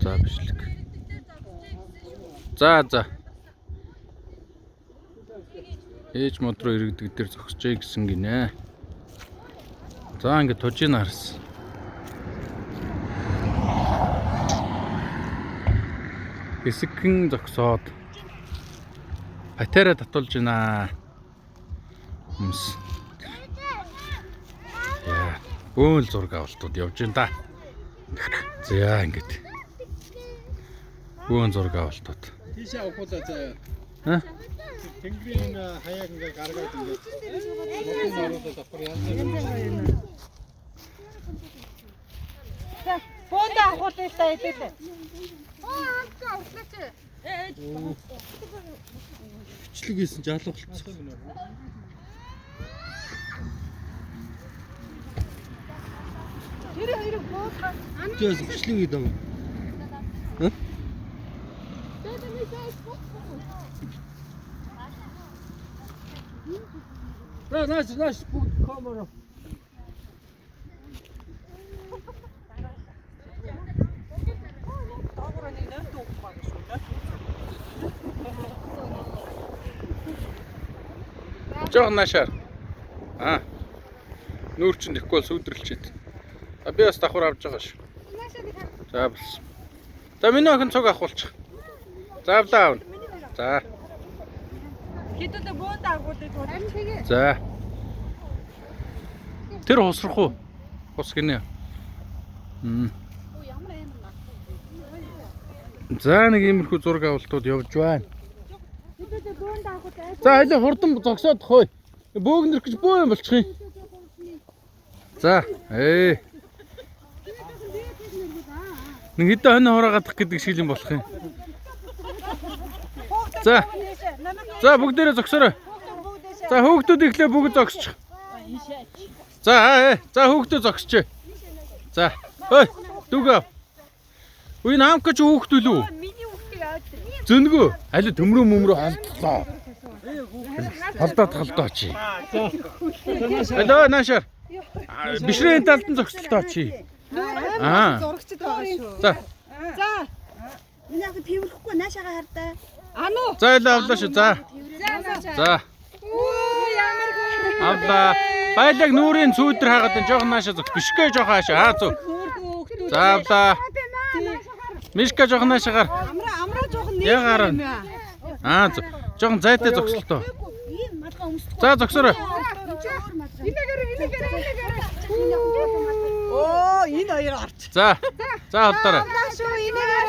За, бичлэг. За, за. Ээж мод руу иргэдэг дээр зогсжээ гэсэн гинэ. За, ингээд тужин харсан. Хэсэгхэн зогсоод патера татуулж байна. Хүмүүс. Яа, бөөн л зураг авалтууд явж байна да. За, ингээд. Бөөн зураг авалтууд. Тийшээ авах уу заа. Ха? Тэнгэрийн хаяаг ингээ гаргаад ингээ. Модын оруулаад давхар янз бүрийн. За, буундаа авахулъя л да хэдүүлээ. Бичлэг хийсэн жалга болцсон. Тэр хоёрыг буулгаад Тэгээс бичлэг хийдэг юм. Наа нааш нааш бүгд камера. доогуур нэг нойт өгөх баг шүү. Жохон наашаар. Аа. Нүүр чинь тэхгүй бол сүдрэлчээд. А би бас давхар авч байгаа шүү. За, болсон. За, миний охин цуг авахулчих. За, авлаа аавна. За. Хэдүүлээ буундаа авахулъя тул. За. Тэр хусрах уу? Хус гинэ. Мм. За, нэг иймэрхүү зураг авалтууд явж байна. Хэдүүлээ буундаа авахулъя. За, аль хурдан зогсоод хөөе. Бөөгнөрөх гэж бөө юм болчих юм. За, ээ. Нэг хэдэн хонь хурагаадах гэдэг шиг юм болох юм. За. За, бүгдээрээ зогсоорой. За, хөөгдүүд эхлээ бүгд зогсчих. За, ээ. За, хөөгдөө зогсчих. За. Ой, дүүгээ. Үгүй наамка ч хөөгдөл үү? Миний хүүхдийг аваад ир. Зөнгөө. Аль төмрөө мөмрөө холдлоо. Холдоод холдоо чи. Алло, наашаар. Бишрээ энэ талд нь зогсолтоо чи. Аа. Зурагчд байгаа шүү. За. За. Миний охин тэрвэрэхгүй наашаага хардаа. Ану. За, илээ авлаа шүү. За. За, наашаа. За. Үу, ямар хөөрхөн. Авлаа. Байлаг нүрийн сүүдэр хагаад энэ жоохон наашаа зогс. Бишгээ жоохон хаашаа. Аа, зүг. Хөөрхөн хүүхдүүд. За, авлаа. Мишка жоохон наашаагаар. Амраа амраа жоохон Яг нэр гарна. юм аа. Аа, зүг. Жоохон зайтай зогсолтоо. Ийм малгай өмсдөг. За, зогсоорой. Энэгээр энэгээр энэгээр. Оо, энэ хоёр орч. За. За, холдоорой. Авлаа шүү, энэгээр.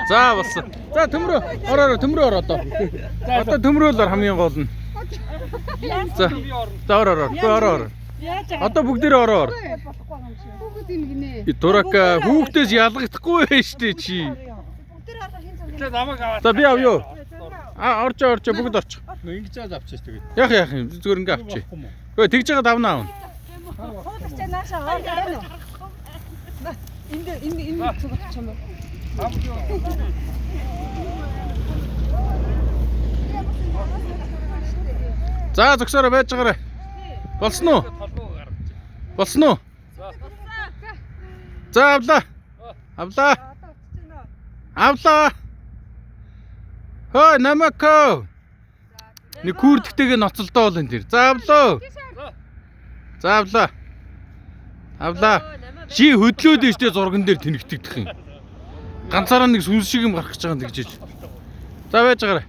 За, болсон. За, төмрөө. Ороо, ороо, төмрөө ороо одоо. Одоо төмрөө л ор хамгийн гол нь. За. За, ороо, ороо. Үгүй, ороо, ороо. Яаж байгаа? Одоо бүгдээрээ ороо ор. Хүүхэд юм гинэ. Дурак хүүхдээс ялгагдахгүй байж штэ чи. Тэгээ намайг аваад. За, би авъя. А, орчоо, орчоо, бүгд орчих. Нөө ингэж л авчиж тэгээд. Яах яах юм? Зүгээр ингээ авчи. Үгүй, тэгж байгаа давна аавна. Хуулагч наашаа ор байна уу? Энд энд энэ цуг авчих юм уу? За, зогсоорой, байж байгаарай. Болсон уу? Толгоо гаргаж. Болсон уу? За, авлаа. Авлаа. Авлаа. Хөө, намако. Нэг күрдэгтэйгээ ноцолдоо бол энэ тэр. За, авлаа. За, авлаа. Авлаа. Чи хөдлөөд штэ зурган дээр тэнэгтэгдэх юм. Ганцаараа нэг сүнс шиг юм гарах гэж байгаа юм тэгж. За, байж байгаарай.